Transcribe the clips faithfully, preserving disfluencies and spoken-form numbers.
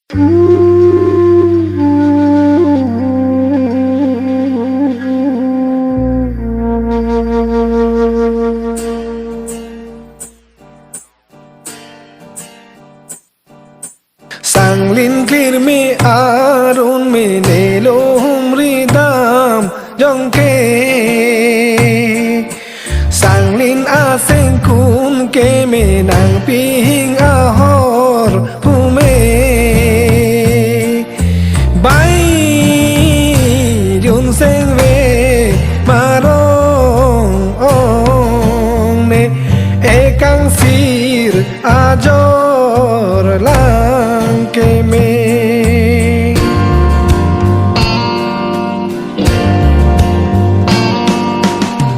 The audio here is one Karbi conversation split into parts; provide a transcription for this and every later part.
Sanglin klir me arun me nelo humri dam jong ke. Sanglin asengkun ke me nangpihing ahor pume. Bai jun sengve marong ong ne ekangsir ajor lang keme.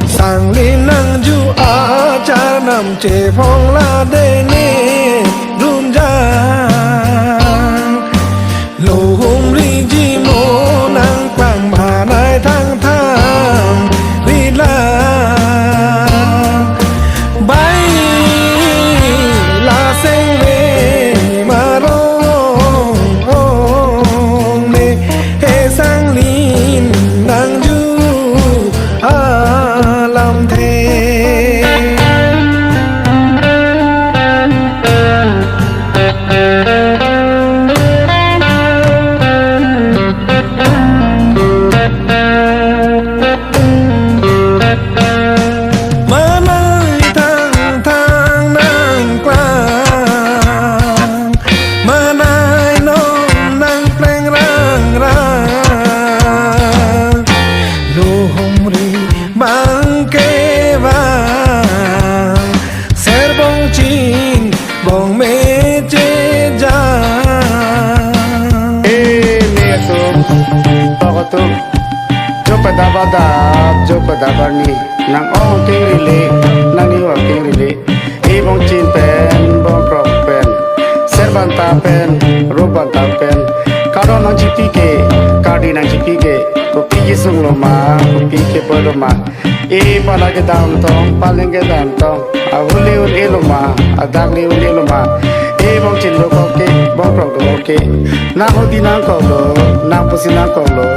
Sangli nangju achar nam chephong la dene runjang. Lo humri jimo nangpang banai thangthang rilang. Bai la sengve marong ong ne he sanglin nangju alamthe. Manai thangthang nangklang, manai non nangpleng rangrang. Lo humri bang ke bang, ser bongchin bong me chejang. E me atum, tok atum, jo pada badap, jo pada barni, nang ong kengri le, nang nihu akengri le. E bongchin pen, bongkrok pen, ser banta pen, rup banta pen, kardom nangchipi ke, kardi nangchipi ke, kopi kesung lo ma, kopi keboi lo ma. E pala kedam tong, paleng kedam tong, ahut le un-e lo ma, adak le un-e lo ma. E bongchin dokok ke, bongkrok dokok ke, nang hodi nangkok lo, nang pusi nangkok lo.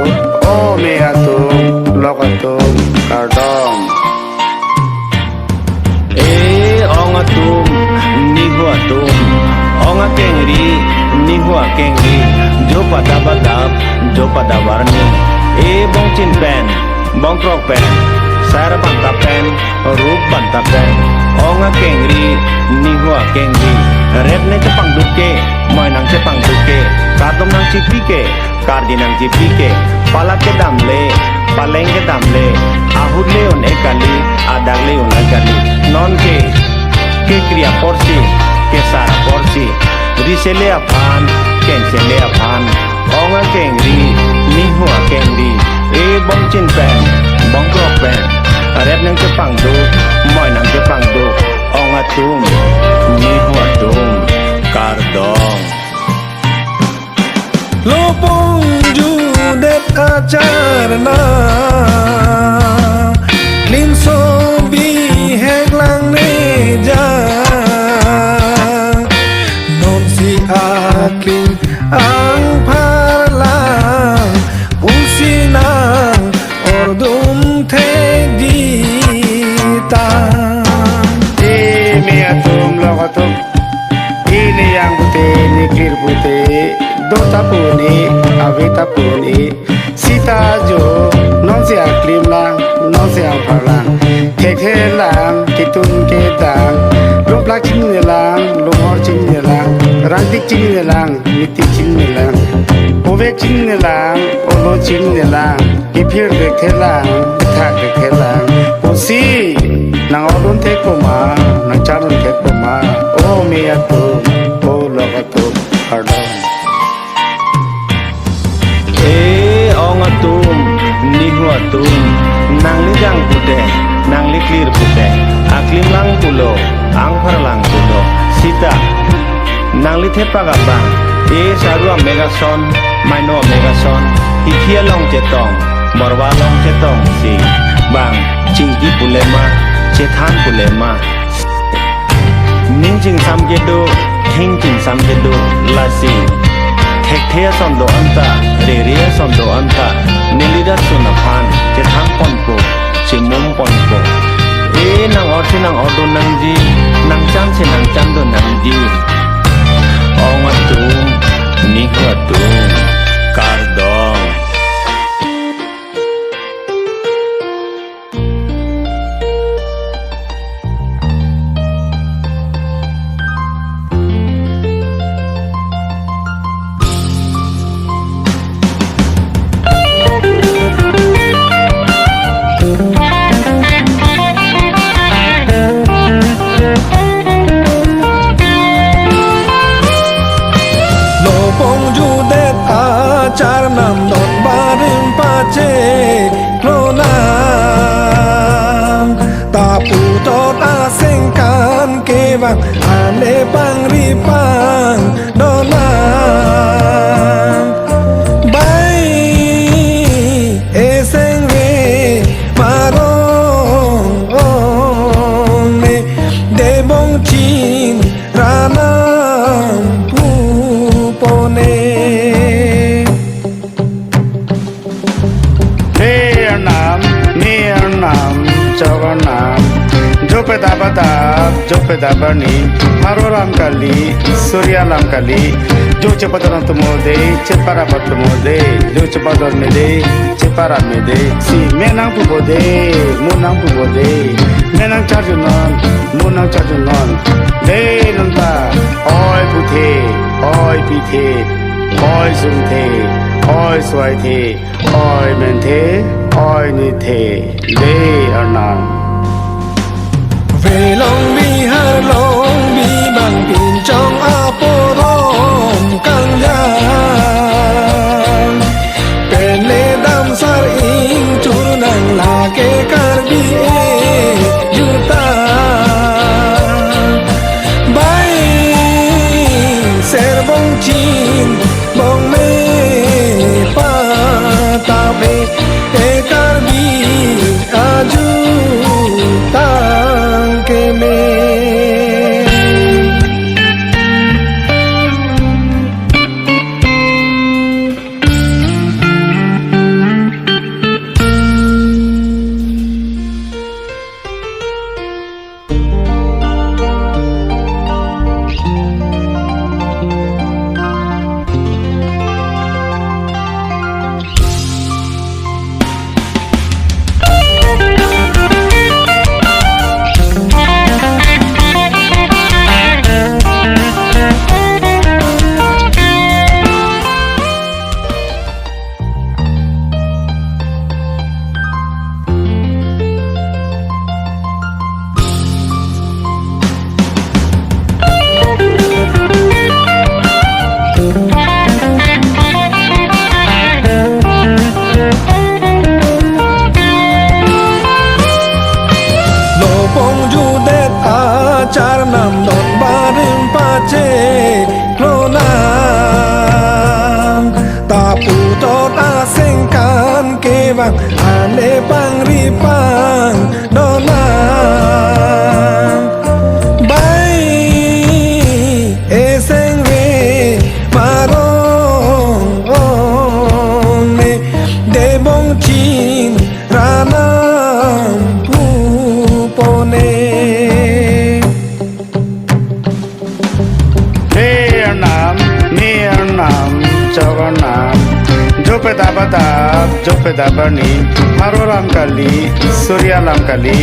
O me atum, lok atum, kardom. E ong atum, nihu atum, ong akengri, nihu akengri, jo pada badap, jo pada barni. E bongchin pen, bongkrok pen, ser banta pen, rup banta pen, ong akengri, nihu akengri, rep ne chepangduk ke, moi nang chepangduk ke, kardom nangchipi ke, kardi nangchipi ke, pala kedam le, paleng kedam le, ahut le un-e kali, adak le un-e kali. Non ke, kekri aporsi, kesar aporsi, ri sele aphan, keng sele aphan, ong akengri, nihu akengri, e bongchin pen, bongkrok pen, rep nang chepangduk, moi nang chepangduk, ong atum, nihu atum, kardom. Lo pongjudet acharna, klimso bihek lang ne jang. Nonsi aklim angpharlang, pusi nang ordum thekji tang. E me atum, lok atum, e ne yang pute, ne klir pute, do ta pu ne, ave ta pu ne. Sita jo, nonsi aklim lang, nonsi angpharlang, thekthe lang, ketun kedang, lungplak chinine lang, lunghor chinine lang, rangtik chinine lang, mitik chinine lang, ovek chinine lang, olo chinine lang, kephir thekthe lang, kethak thekthe lang. Pusi nang ordun thekpo ma, nang charlun thekpo ma. O me atum, o lok atum, kardom. E ong atum, nihu atum, nangli jang pute, nangli klir pute, aklim lang pulo, angpharlang pulo, sita nangli thepak abang, e saru amek ason, maino amek ason, hithi along chetong, borwa along chetongsi bang, chingki pule ma, chethan pule ma. Ning chingsam kedo, thing chingsam kedo, lasi Thekthe ason do-an ta, rere ason do-an ta, neli rat ason aphan chethang ponpo, chemum ponpo. E nang-orsi nang-ordo nangji, nangchansi nangchan do nangji. Ong atum, nihu atum, kardom. Lopong judet achar namdon barim pacheklonang, ta putot asengkan kevang, ane pangri pangdonang. Bai esengve marong ong ne, debong chin ranam pupone. He arnam, me arnam, chok arnam, jope daba dap, jope daba ni, haro alam kali, suri alam kali, jo chepadon atum o de, chepara atum o de, jo chepadon me de, chepara me de, si me nang pupo de, mo nang pupo de, me nang charjunon, mo nang charjunon, de nonta, oi puthe, oi pithe, oi sumthe, oi suaithe, oi menthe, oi nithe, de arnam. Velong bihar long bibang pinchong aporom kangjang. Pele damsar ingchur nang lake Karbi e juta. Bai ser bong chin bong me patap e, e Karbi ajutang keme. Lopong judet achar namdon barim pacheklonang, ta putot asengkan kevang, ane pangri pangdonang. Bai esengve marong ong ne, debong chin ranam pupone. He arnam, me arnam, chok arnam, jope daba dap, jope daba ni, haro alam kali, suri alam kali,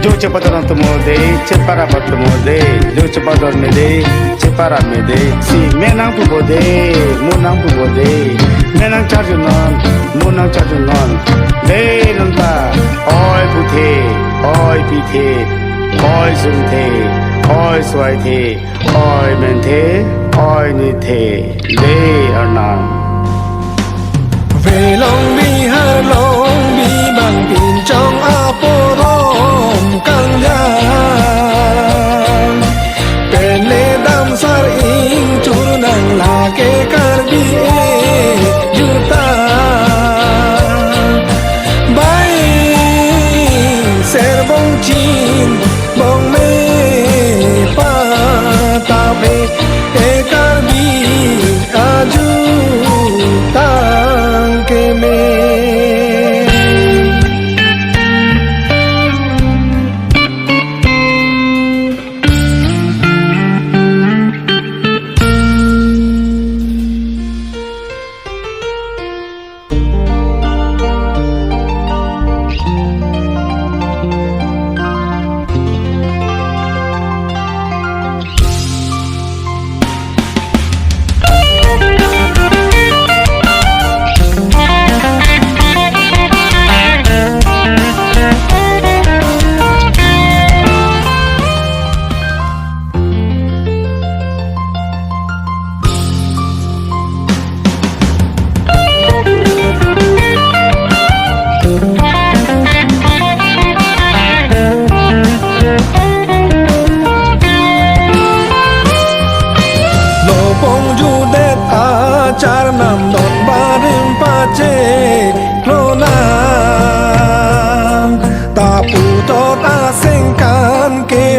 jo chepadon atum o de, chepara atum o de, jo chepadon me de, chepara me de, si me nang pupo de, mo nang pupo de, me nang charjunon, mo nang charjunon, de nonta, oi puthe, oi pithe, oi sumthe, oi suaithe, oi menthe, oi nithe, de arnam. Velong bihar long bibang pinchong aporom kangjang. Pele damsar ingchur nang lake Karbi e juta. Bai ser bong chin bong me patap e, e Karbi aju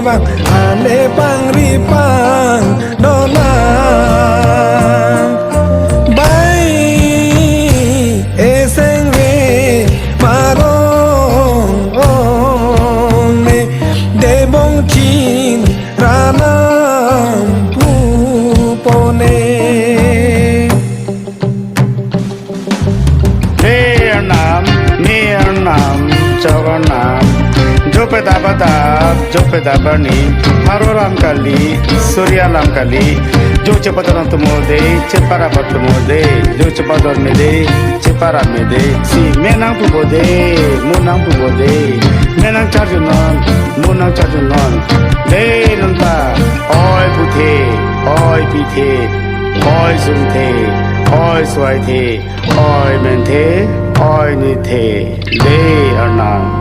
Vang ane pangri pangdona. Bai eseng ve marong ong ne, debong chin ranam pupone. He Arnam, me Arnam, chok Arnam. Jope daba dap, jope daba ni. Pharo lam kali, Surya lam kali. Jo chepadon tumode, chepara patumode. Jo chepadon mede, chepara mede. Si me nang pubode, mo nang pubode. Me nang charjunon, mo nang charjunon. De nonta, oi puthe, oi pithe, oi sungthe, oi suaithe. Oi menthe, oi nithe, de Arnam.